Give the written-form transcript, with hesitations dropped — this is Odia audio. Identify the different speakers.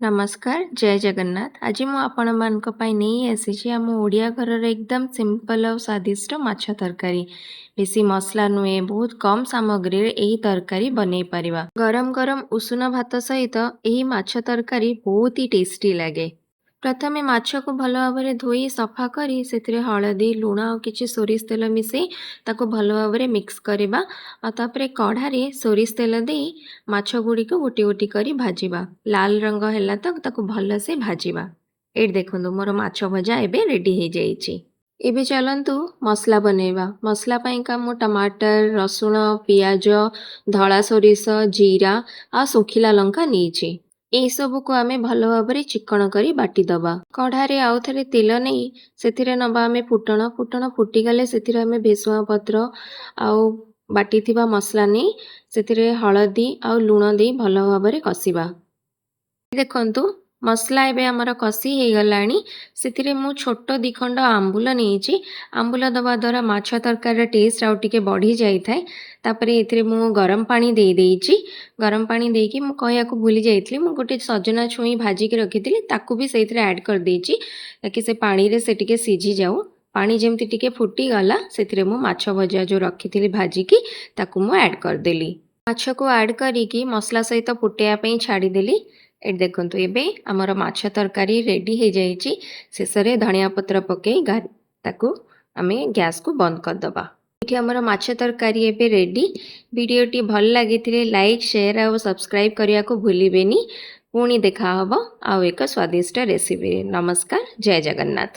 Speaker 1: ନମସ୍କାର, ଜୟ ଜଗନ୍ନାଥ। ଆଜି ମୁଁ ଆପଣମାନଙ୍କ ପାଇଁ ନେଇ ଆସିଛି ଆମ ଓଡ଼ିଆ ଘରର ଏକଦମ ସିମ୍ପଲ୍ ଆଉ ସ୍ୱାଦିଷ୍ଟ ମାଛ ତରକାରୀ। ବେଶୀ ମସଲା ନୁହେଁ, ବହୁତ କମ୍ ସାମଗ୍ରୀରେ ଏହି ତରକାରୀ ବନେଇ ପାରିବା। ଗରମ ଗରମ ଉଷୁନା ଭାତ ସହିତ ଏହି ମାଛ ତରକାରୀ ବହୁତ ହି ଟେଷ୍ଟି ଲାଗେ। ପ୍ରଥମେ ମାଛକୁ ଭଲ ଭାବରେ ଧୋଇ ସଫା କରି ସେଥିରେ ହଳଦୀ, ଲୁଣ ଆଉ କିଛି ସୋରିଷ ତେଲ ମିଶାଇ ତାକୁ ଭଲ ଭାବରେ ମିକ୍ସ କରିବା। ଆଉ ତାପରେ କଢ଼ାରେ ସୋରିଷ ତେଲ ଦେଇ ମାଛ ଗୁଡ଼ିକୁ ଗୋଟି ଗୋଟି କରି ଭାଜିବା। ଲାଲ ରଙ୍ଗ ହେଲା ତ ତାକୁ ଭଲସେ ଭାଜିବା। ଏଇଠି ଦେଖନ୍ତୁ, ମୋର ମାଛ ଭଜା ଏବେ ରେଡ଼ି ହେଇଯାଇଛି। ଏବେ ଚାଲନ୍ତୁ ମସଲା ବନେଇବା। ମସଲା ପାଇଁକା ମୁଁ ଟମାଟର, ରସୁଣ, ପିଆଜ, ଧଳା ସୋରିଷ, ଜିରା ଆଉ ଶୁଖିଲା ଲଙ୍କା ନେଇଛି। ଏଇସବୁକୁ ଆମେ ଭଲ ଭାବରେ ଚିକଣ କରି ବାଟିଦେବା। କଢ଼ାରେ ଆଉ ଥରେ ତେଲ ନେଇ ସେଥିରେ ନେବା ଆମେ ଫୁଟଣ। ଫୁଟଣ ଫୁଟିଗଲେ ସେଥିରେ ଆମେ ଭେସୁଙ୍ଗା ପତ୍ର ଆଉ ବାଟିଥିବା ମସଲା ନେଇ ସେଥିରେ ହଳଦୀ ଆଉ ଲୁଣ ଦେଇ ଭଲ ଭାବରେ କଷିବା। ଦେଖନ୍ତୁ, ମସଲା ଏବେ ଆମର କଷି ହେଇଗଲାଣି। ସେଥିରେ ମୁଁ ଛୋଟ 2 ଖଣ୍ଡ ଆମ୍ବୁଲ ନେଇଛି। ଆମ୍ବୁଲ ଦେବା ଦ୍ୱାରା ମାଛ ତରକାରୀର ଟେଷ୍ଟ ଆଉ ଟିକେ ବଢ଼ି ଯାଇଥାଏ। ତାପରେ ଏଥିରେ ମୁଁ ଗରମ ପାଣି ଦେଇ ଦେଇଛି। ଗରମ ପାଣି ଦେଇକି, ମୁଁ କହିବାକୁ ଭୁଲି ଯାଇଥିଲି, ମୁଁ ଗୋଟେ ସଜନା ଛୁଇଁ ଭାଜିକି ରଖିଥିଲି, ତାକୁ ବି ସେଇଥିରେ ଆଡ଼୍ କରିଦେଇଛି, ତାକି ସେ ପାଣିରେ ସେ ଟିକେ ସିଝିଯାଉ। ପାଣି ଯେମିତି ଟିକେ ଫୁଟିଗଲା, ସେଥିରେ ମୁଁ ମାଛ ଭଜା ଯେଉଁ ରଖିଥିଲି ଭାଜିକି, ତାକୁ ମୁଁ ଆଡ଼୍ କରିଦେଲି। ମାଛକୁ ଆଡ଼୍ କରିକି ମସଲା ସହିତ ଫୁଟେଇବା ପାଇଁ ଛାଡ଼ିଦେଲି। ଏଠି ଦେଖନ୍ତୁ, ଏବେ ଆମର ମାଛ ତରକାରୀ ରେଡ଼ି ହେଇଯାଇଛି। ଶେଷରେ ଧନିଆ ପତ୍ର ପକାଇ ତାକୁ ଆମେ ଗ୍ୟାସକୁ ବନ୍ଦ କରିଦେବା। ଏଠି ଆମର ମାଛ ତରକାରୀ ଏବେ ରେଡ଼ି। ଭିଡ଼ିଓଟି ଭଲ ଲାଗିଥିଲେ ଲାଇକ୍, ସେୟାର ଆଉ ସବସ୍କ୍ରାଇବ୍ କରିବାକୁ ଭୁଲିବେନି। ପୁଣି ଦେଖାହେବ ଆଉ ଏକ ସ୍ୱାଦିଷ୍ଟ ରେସିପିରେ। ନମସ୍କାର, ଜୟ ଜଗନ୍ନାଥ।